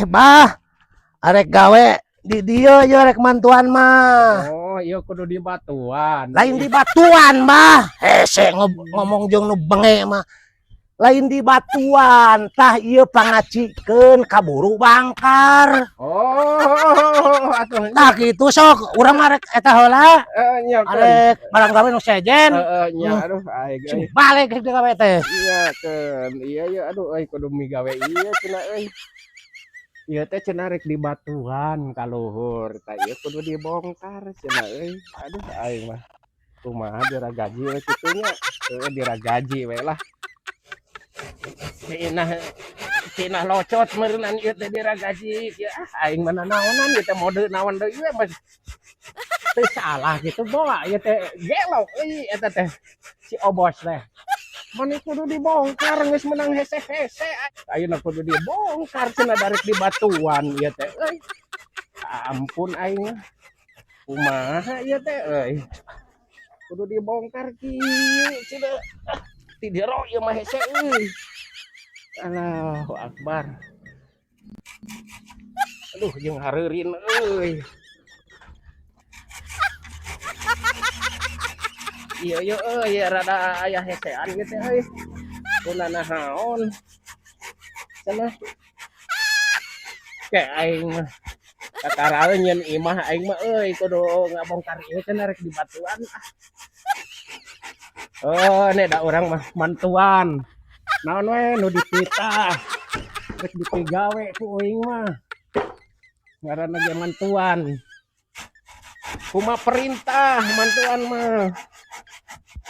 Bah. Arek gawe di dieu ye rek mantuan mah. Oh, iya kudu di batuan. Lain di batuan, Bah. Hese ngomong jeung nu benge mah. Lain di batuan, tah ieu pangacikeun kaburu bangkar. Oh, atuh. Tah kitu sok, urang mah rek eta heula. Nya keun. Arek barang gawe nu sejen. Heeh, nya aduh aing euy. Balik rek gawe teh. Iya keun. Iya iya aduh euy kudu migawe ieu cenah euy. Ieu teh cenah rek di batuan ka luhur. Tah ieu kudu dibongkar cenah euy. Aduh aing mah. Kumaha diragaji we kitu nya. Heueuh diragaji we lah. Cenah cenah locot meureunnan ieu teh diragaji kieu ah aing mah nanaonan ieu teh mode naon deui we mah. Teu salah gitu bawa ieu teh gelo euy eta teh si Obos teh. Mani kudu dibongkar geus menang hese-hese. Ayeuna kudu dibongkar cenah darek di batuan ieu teh euy. Ampun aing mah. Kumaha ieu teh euy. Kudu dibongkar kieu cenah. Ah, ti jero ieu mah hese euy. Allahu akbar. Aduh jeung hareurin euy. Iya iya euy rada aya hesean gitu euy. Kuna naon. Cenah. Kayak aing mah kakaraeun nyeun imah aing mah euy kudu ngabongkar ieu cenah rek di batuan ah. Oh, nek da urang mah mantuan. Naon we nu dititah. Rek dipigawe ku uing mah. Ngaranna ge mantuan. Kumaha perintah mantuan mah.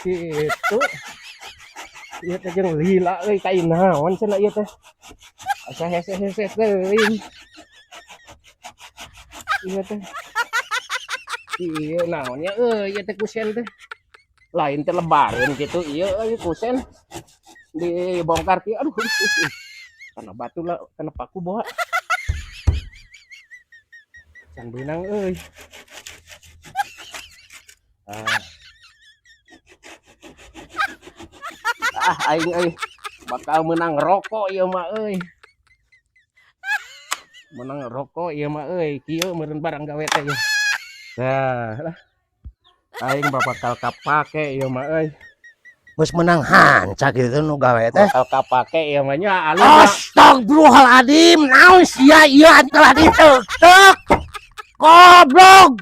Gitu. Ieu teh jeung lila euy ka naon cenah ieu teh. Asa hese-hese teuing. Ieu teh. Ieu naon nya euy ieu teh kusen teh. Lain teh lebaran gitu ieu euy kusen dibongkar kieu aduh. Kana batu lah kana paku bawa. Can beunang euy. Ah. Ah aing euy bakal menang rokok ieu mah euy. Menang rokok ieu mah euy kieu meureun barang gawe teh ieu. Nah, lah. Aing bakal kapake ieu mah euy. Geus menang hanca kitu nu gawe teh. Bakal kapake ieu mah nya alus. Astagfirullahaladzim, naon sia ieu telah diteuk-teuk. Goblok.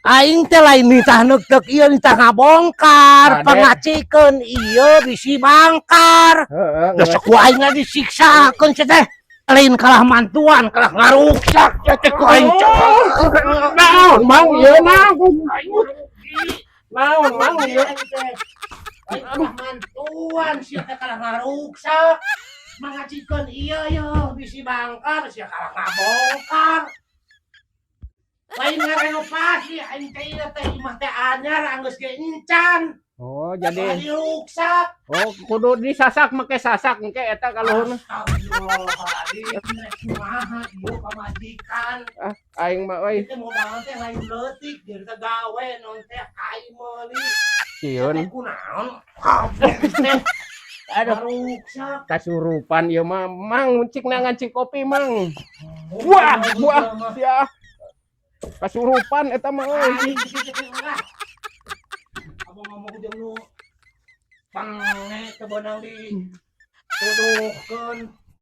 Aing teh lain nitah neuk-teuk ieu nitah ngabongkar, pangacikeun ieu bisi bangkar. Heeh. Geus ku aing disiksakeun sia teh. Lain kalah mantuan, kalah ngaruksak sia teh ku aing. Naon mang ieu naon? Naon mang ieu? Aing kalah mantuan sia teh kalah ngaruksak. Mangacikeun ieu yeuh bisi bangkar sia kalah ngabongkar. Lain ngarenovasi aing teh ieu teh imah teh anyar anggeus ge encan. Oh, jadi diruksak. Oh, kudu disasak make sasak engke eta kaluhurna. Astagfirullahaladzim, rek kumaha ieu pamajikan. Ah, aing mah euy. Teh modal teh lain leutik jeung teh gawe non teh kai meuli. Sieun. Teh kunaon? Teh Aduh, ruksak. Kasurupan ieu mah mang cik nangan cik kopi mang. Wah, wah, sia. Kasurupan eta mah euy. Abang ngomong jeung nu pange teu beunang dituduhkeun.